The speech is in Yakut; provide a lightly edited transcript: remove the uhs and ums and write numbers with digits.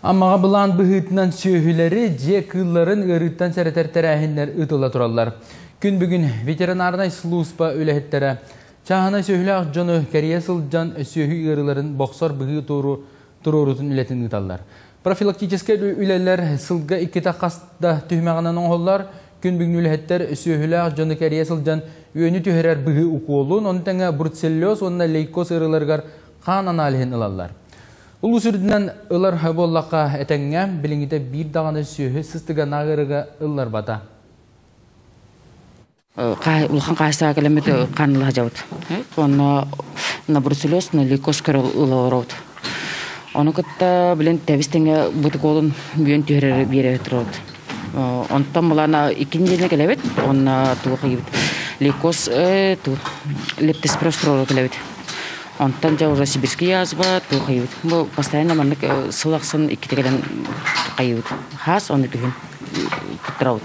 Аммаҕа былаан быһыытынан сүөһүлэри, дьиэ кыылларын ыарыыттан сэрэтэр тэрээһиннэр ыытылла тураллар. Күн бүгүн ветеринарнай сулууспа үлэһиттэрэ чааһынай сүөһүлээх дьону кэрийэ сылдьан сүөһү ыарыыларын бохсор быһыы туруорутун үлэтин ыыталлар. Профилактическай үлэлэр сылга иккитэ хас да түһүмэҕинэн оҥоһуллар. Күн бүгүн үлэһиттэр сүөһүлээх дьону кэрийэ сылдьан үөнү түһэрэр быһыы укуолун, ону тэҥэ бруцеллез уонна лейкоз ыарыыларыгар хаан аналиһын ылаллар. Улуус үрдүнэн ылар буоллахха этэҥҥэ, билиҥҥитэ биир даҕаны сүөһү сыстыганнаах ыарыыга ылларбата. Улахан хаһаайыстыбаҕа кэлэммит хаанныла сылдьабыт. Онно на бруцеллез, на лейкоз көрө олоробут. Ону кытта билин тэбис тэҥэ бутукуолун бүөн түһэрэр биэрэ турабыт. Онтон булана икки нэдиэлэ кэлэбит, уонна туох ыйбыт лейкоз лептоспироз туруору кэлэбит. Онтон дьэ уже сибирский язва туох ыйбыт. Бу постоянно маннык сыл ахсын иккитэ кэлэн хайыыбыт. Хаас оны күһүн туттарабыт.